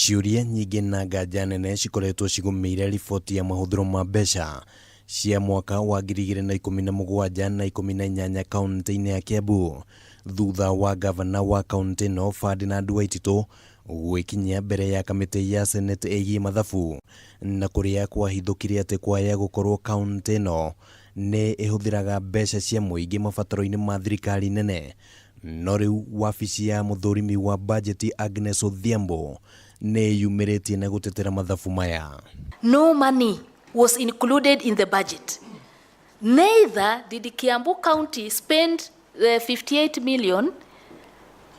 Ciũria nyingĩ na nganja nene cikoretwo cigũmĩire riboti ya mahũthĩro ma mbeca cia mwaka wa 2017 na 18 kaunti-inĩ ya Kiambu thutha wa gavana wa kaunti ĩno Ferdinand Waititu gwĩkinyia mbere ya kamĩtĩ ya senate ĩgiĩ mathabu na kũrĩa kwahithũkire atĩ kwaya gũkorwo kaunti ĩno nĩ ĩhũthĩraga mbeca cia mũingĩ mabataro-inĩ ma thirikari nene. No rĩu wabici ya mũthũrimi wa bajeti Agnes Odhiambo nĩ yumĩrĩtie na gũtetera mathabu maya. No money was included in the budget. Neither did Kiambu County spend the 58 million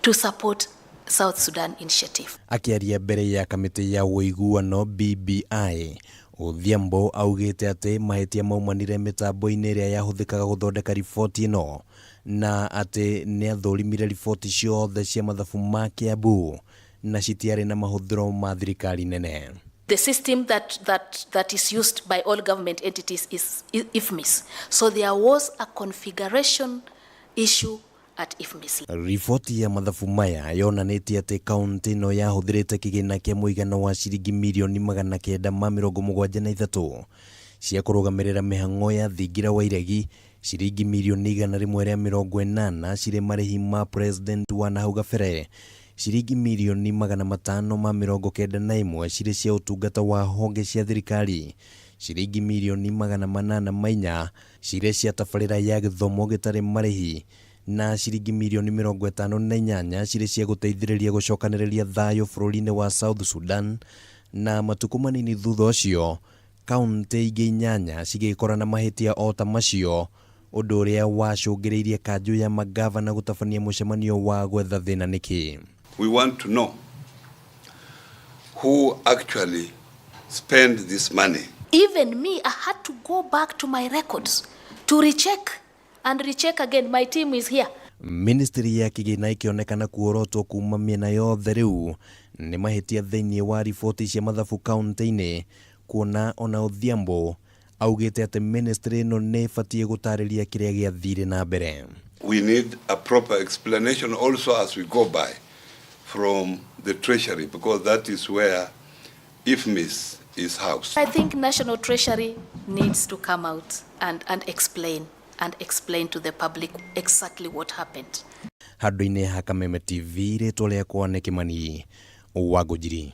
to support South Sudan initiative. Akĩaria mbere ya kamĩtĩ ya ũiguano BBI, Odhiambo augĩte atĩ mahĩtia maumanire mĩtambo-inĩ ĩrĩa yahũthĩkaga gũthondeka riboti ĩno na atĩ nĩathũrimire riboti ciothe cia mathabu ma Kiambu na citiarĩ na mahũthĩro ma thirikari nene. The system that is used by all government entities is IFMIS. So there was a configuration issue at IFMIS. Riboti ya mathabu maya yonanĩtie atĩ kaunti ĩno yahũthĩrĩte kĩgĩna kĩa mũigana wa ciringi mirioni 973 cia kũrũgamĩrĩra mĩhang'o ya thingira wa iregi, ciringi mirioni 180 cirĩ marĩhi ma president wa nahau gabere, ciringi mirioni 591 cirĩ cia ũtungata wa honge cia thirikari, ciringi mirioni 804 cirĩ cia tabarĩra ya gĩthomo gĩtarĩ marĩhi na ciringi mirioni 58 cirĩ cia gũteithĩrĩria gũcokanĩrĩria thayũ bũrũri-inĩ wa South Sudan. Na matukũ manini thutha ũcio, kaunti ingĩ 8 cigĩkora na mahĩtia o ta macio, ũndũ ũrĩa wacũngĩrĩirie kanjũ ya magavana gũtabania mũcemanio wa gwetha thĩna nĩkĩ. We want to know who actually spent this money. Even me, I had to go back to my records to recheck and recheck again. My team is here. Ministry ya kĩgĩna ĩkĩonekana kuorotwo kuma mĩena yothe rĩu nĩ mahĩtia thĩinĩ wa riboti cia mathabu kaunti-inĩ, kuona ona Odhiambo augĩte atĩ ministry ĩno nĩ ĩbatiĩ gũtarĩria kĩrĩa gĩathire na mbere. We need a proper explanation also as we go by from the Treasury, because that is where IFMIS is housed. I think National Treasury needs to come out and explain to the public exactly what happened. Handũ-inĩ ha Kameme TV, rĩtwa rĩakwa nĩ Kĩmani wa Ngũnjiri.